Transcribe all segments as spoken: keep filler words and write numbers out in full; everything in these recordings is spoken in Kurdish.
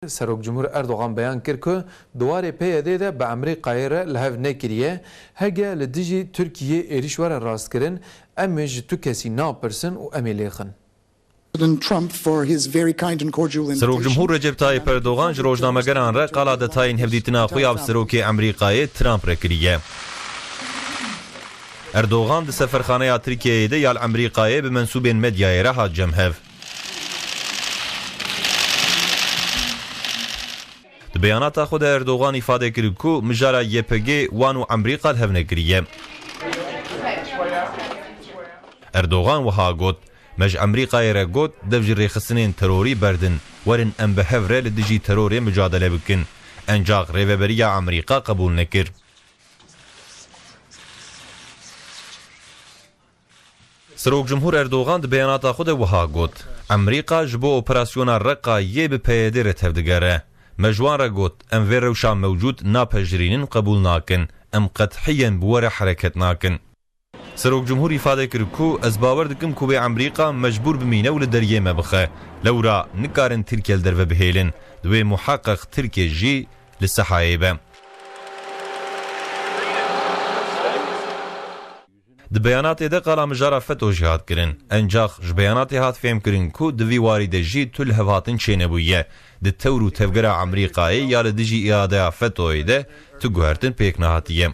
Serok Cumhur Erdogan beyan kir ku di warê P Y D de bi Amerîkayê re li hev nekiriye, hege li dijî Tirkiyê êrîş were rastkirin, em ê ji tu kesî napirsin û em ê lêxin. President Trump for his very kind and cordial invitation. Serok Cumhur Recep Tayyip Erdogan ji rojnamegeran re qala detayên hevdîtina xwe ya bi Serokê Amerîkayê Trump re kiriye. Erdogan di seferxaneya Tirkiyeyê de ya li Amerîkayê bi mensûbên medyayê re hat cem hev. Di beyanata xwe de Erdogan îfade kir ku mijara Y P G wan û Amerîka li hev nekiriye. Erdogan wiha got, Me ji Amerîkayê re got, dev ji rêxistinên terorî berdin, werin em bi hev re li dijî terorê micadele bikin. Encax rêveberiya Amerîka qebûl nekir. Serok Cumhur Erdogan di beyanata xwe de wiha got, Amerîka ji bo operasyona Reqa yê bi P Y D re tevdigere. Me ji wan re got, em vê rewşa mewcûd napejirînin, qebûl nakin. Em qethiyen bi we re hereket nakin. Serok Cumhur îfade kir ku ez bawer dikim ku wê Amerîka mecbûr bimîne û li deriyê me bixe. Lewra nikarin Tirkiye li derve bihêlin. Divê muheqeq Tirkiye jî li sehayê be. Di beyanatê de qala mijara feto jî hat kirin. Encax ji beyanatê hat fêhmkirin ku di vî warî de jî tu lihevhatin çênebûye. Di tewr û tevgera Amerîkayê ya li dijî îadeya fetoyê de tu guhertin pêk nehatiye.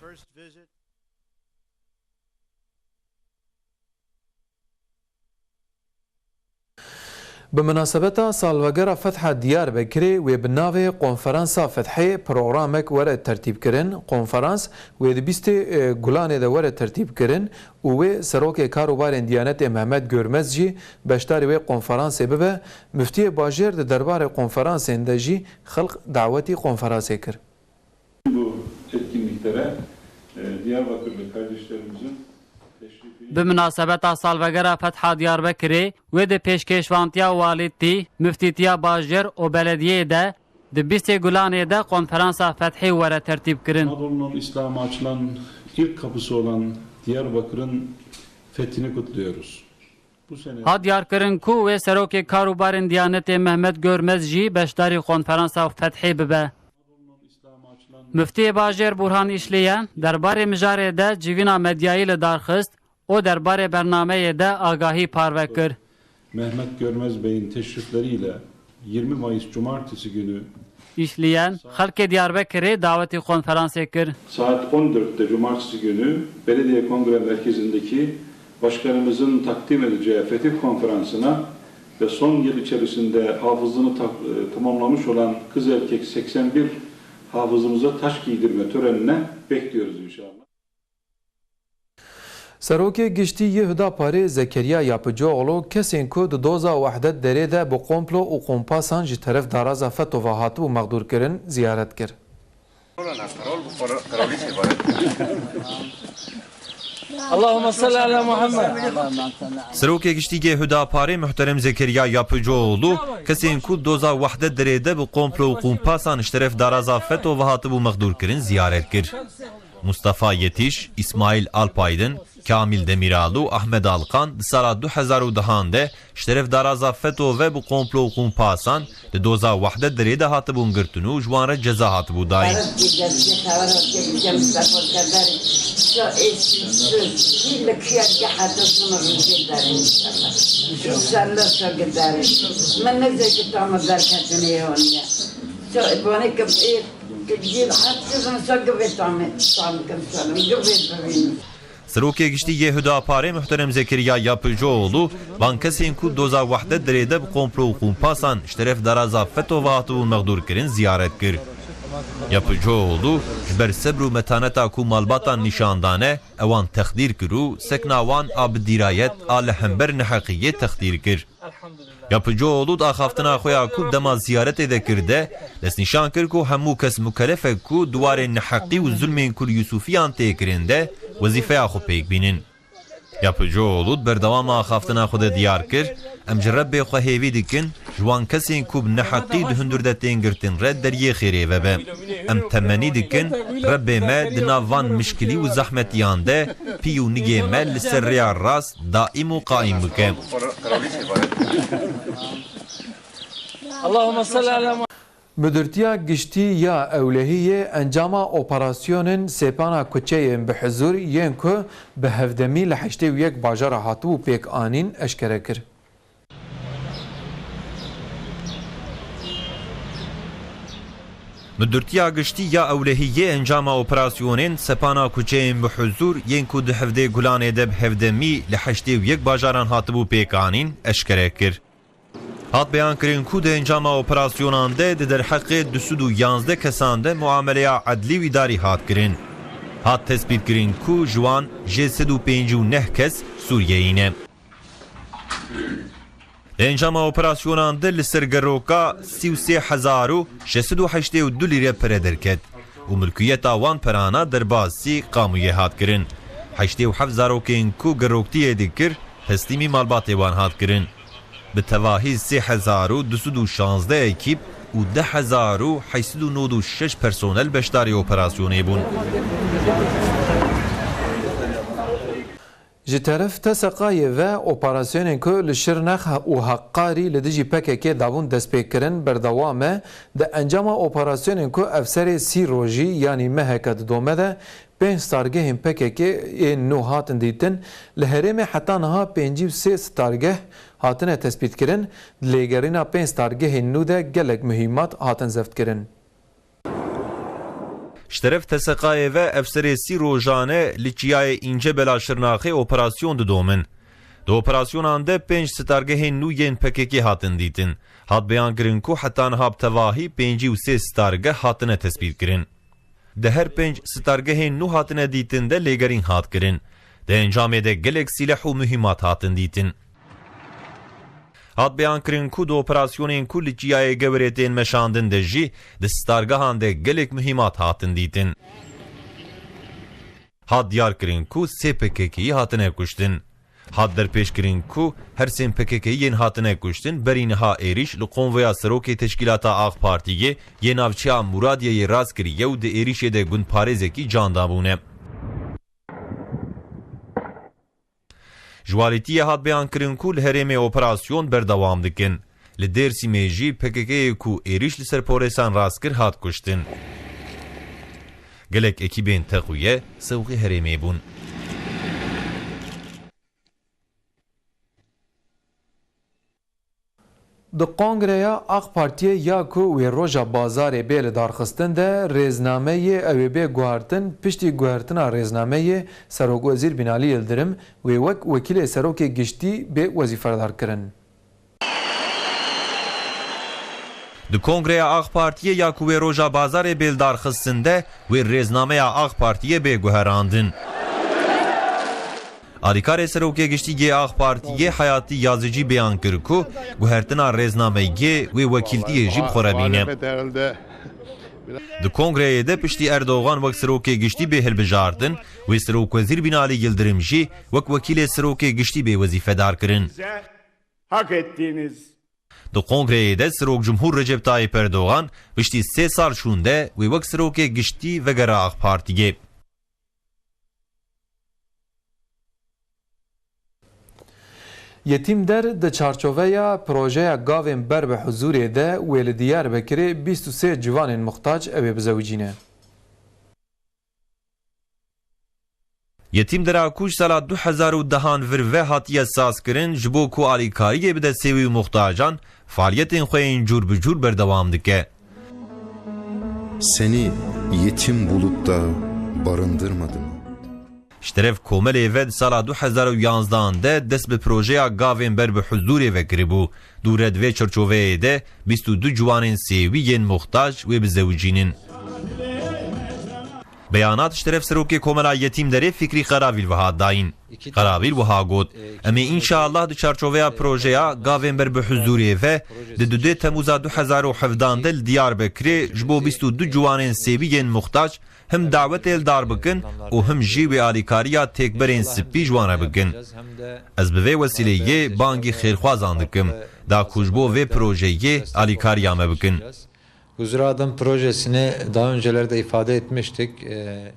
Bi minasebeta salvegera Fetha Diyarbekirê wê bi navê Konferansa Fethê programek were tertîbkirin. Konferans wê di bîstê, e, Gulanê de were tertîbkirin û wê Serokê Karûbarên Diyanetê Mehmet Görmez jî beşdarî wê konferansê bibe. Miftiyê bajêr di derbarê konferansên de jî xelq dawetî konferansê kir. Bu etkinliklere, e, Diyarbakırlı kardeşlerimizin teşrifi Bi minasebeta salvegera Fetha Diyarbekirê wê di pêşkêşvantiya walîtî, miftîtiya bajêr û belediyeyê de di bîstê Gulanê de konferansa Fethê were tertîb kirin. Anadolu'nun İslam'a açılan ilk kapısı olan Diyarbakır'ın fethini kutluyoruz. Hat diyarkirin ku wê Serokê Karûbarên Diyanetê Mehmet Görmez jî beşdarî konferansa Fethê bibe. Miftiyê bajêr Burhan Îşliye derbarê mijarê de civîna medyayî li dar xist û derbarê bernameyê de agahî parve kir. Mehmet Görmez Bey'in teşrifleriyle yirmi Mayıs Cumartesi günü Îşliye xelkê Diyarbekirê dawetî konferansê kir. Saat on dörtte Cumartesi günü Belediye Kongre Merkezi'ndeki Başkanımızın takdim edeceği Fetih Konferansı'na ve son yıl içerisinde hafızını ta-, e, tamamlamış olan kız erkek seksen bir hafızımıza taç giydirme törenine bekliyoruz inşallah. Serokê Giştî yê Hudaparê Zekeriya Yapıcıoğlu kesên ku di doza Wehdet Derê de bi komplo û kompasan ji teref daraza FETÖ ve hatibû mexdûrkirin ziyaret kir. Allahümme salli ala Muhammed. Serokê Giştî yê Hudaparê Muhterem Zekeriya Yapıcıoğlu kesên ku doza Wehdet Derê de bi komplo û kompasan ji teref daraza FETÖ ve hatibû mexdûrkirin ziyaret kir. Mustafa Yetiş, Îsmaîl Alpaydin, Kamîl Demîralu û Ahmed Alkan di sala du hezar û dehan de ji teref daraza FETÖ ve bi komplo û kompasan di doza Wehdet Derê de hatibûn girtin û ji wan re ceza hatibû dayîn. Serokê Giştî yê Hudaparê Muhterem Zekeriya Yapıcıoğlu van kesên ku doza Wehdet Derê de bi komplo û kompasan ji teref daraza FETÖ ve hatibûn mexdûrkirin ziyaret kir. Yapıcıoğlu ji ber sebr û metaneta ku malbatan nîşan dane, ewan texdîr kir û sekna wan a bi dîrayet a li hember neheqiyê texdîr kir. Yapıcıoğlu di axaftina xwe ya ku dema ziyaretê de kir de, destnîşan kir ku hemû kes mukelef e ku di warê neheqî û zulmên ku li Yûsûfiyan tê kirin de wezîfeya xwe pêk bînin. Yapıcıoğlu di berdewama axaftina xwe de diyar kir, Em ji Rebbê xwe hêvî dikin, ji wan kesên ku bi neheqî di hundir de tên girtin re deriyê xêrê vebe. Em temenî dikin, Rebbê me di nav van mişkilî û zehmetiyan de pî û nigê me li ser rêya rast daîm û qaîm bike. Allahümme salli ala Muhammed. Midurtiya Giştî ya Ewlehiyê encama operasyonên sêpana kuçeyên bi huzûr yên ku bi hevdemî li heştê û yek bajara hatibû pêkanîn eşkere kir. Midurtiya Giştî ya Ewlehiyê encama operasyonên sepana kuçeyên bi huzûr yên ku di hevdê Gulanê de bi hevdemî li heştê û yek bajaran hatibû pêkanîn eşkere kir. Hat beyankirin ku di encama operasyonan de di derheqê du sed û yazdeh kesan de muameleya edlî û îdarî hat kirin. Hat tespîtkirin ku ji wan jê sed û pêncî û neh kes Sûriyeyî ne. Di encama operasyonan de li ser geroka sî û sê hezar û şeş sed û heştê û du lîre pere derket û milkiyeta wan perana derbasî qamûyê hat kirin. Heştê û heft zarokên ku geroktiyê dikir, teslîmî malbatê wan hat kirin. Bi tevahî sê hezar û du sed û şazdeh ekîb û deh hezar û heşt sed û nod û şeş personel beşdarî operasyonê bûn. Ji teref T S Q'yê ve operasyonên ku li Şirnex û Heqarî li dijî P K K dabûn destpêkirin berdewam e. Di encama operasyonên ku ev serê sî rojî yanî meheke didome de pênc stargehên P K K ên nû hatin dîtin. Li herêmê heta niha pêncî û sê stargeh hatine tespîtkirin. Di lêgerîna pênc stargehên nû de gelek muhîmat hatin zeftkirin. Ji teref T S Q'yê ve ev serê sî rojane li çiyayê Încebela Şirnaxê operasyon didomin. Di operasyonan de pênc stargehên nû yên P K K hatin dîtin. Hat beyankirin ku heta niha bi tevahî pêncî û sê stargeh hatine tespîtkirin. Di her pênc stargehên nû hatine dîtin de lêgerîn hat kirin. Di encamê de gelek sîleh û muhîmat hatin dîtin. Hat beyankirin ku di operasyonên ku li Çiyayê Gewirê tên meşandin de jî di stargehan de gelek muhîmat hatin dîtin. Hat diyarkirin ku sê P K K'yî hatine kuştin. Hat derpêşkirin ku her sê P K K'yî yên hatine kuştin berî niha êrîş li konvoya serokê teşkîlata AK Partiyê yê navçeya Muradiyeyê rast kiriye û di êrîşê de gundparêzekî can dabûne. Ji walîtiyê hat beyankirin ku li herêmê operasyon berdewam dikin. Li Dêrsimê jî P K K'yê ku êrîş li ser polêsan rast kir hat kuştin. Gelek ekîbên Teqwiye sewqî herêmê bûn. Di kongreya AK Partiyê ya ku wê roja bazarê bê lidarxistin de rêznameyê ew ê bê guhertin, piştî guhertina rêznameyê Serokwezîr Binalî Yildirim wê wek wekîlê serokê giştî bê wezîfedar kirin. Di kongreya AK Partiyê ya ku wê roja bazarê bê lidarxistin de wê rêznameya AK Partiyê bê guherandin. Alîkarê serokê giştî yê AK Partiyê Hayatî Yazıcî beyan kir ku guhertina rêznameyê wê wekîltiyê jî bi xwe re bîne. Di kongreyê de piştî Erdogan wek serokê giştî bê hilbijartin, wê Serokwezîr Binalî Yildirim jî wek wekîlê serokê giştî bê wezîfedar kirin. Hak ettiğiniz Di kongreyê de Serok Cumhur Recep Tayyip Erdogan piştî sê sal şûnde wê wek serokê giştî vegera AK Partiyê. Yetîmder di çarçoveya projeya Gavên Ber bi Huzûrê de wê li Diyarbekirê bîst û sê ciwanên muxtac ew ê bizewicîne. Yetîmdera ku ji sala du hezar û dehan vir ve hatiye sazkirin, ji bo ku alîkariyê bide sêwî û muxtacan, faaliyetên xwe yên cûr bi cûr berdewam dike. Seni yetim bulup da barındırmadım. Ji teref komelê ve di sala du hezar û yanzdehan de dest bi projeya Gavên Ber bi Huzûrê ve kiribû. Dûre di vê çarçoveyê de bîst û du ciwanên sêwî yên muxtac wê bizewicînin. Beyanat ji teref Serokê Komela Yetîmderê Fikrî Qeravîl wiha dayîn. Qeravîl wiha got, Em ê înşallah di çarçoveya projeya Gavên Ber bi Huzûrê ve di dudê Temûza du hezar û hevdan de li Diyarbekirê ji bo bîst û du ciwanên sêwî yên muxtac him dawetê li dar bikin û him jî wê alîkariya têkberên spî ji wan re bikin. Ez bi vê wesîleyê bangî xêrxwazan dikim, da ku ji bo vê projeyê alîkariya me bikin. Huzur Adım projesini daha öncelerde ifade etmiştik. Ee,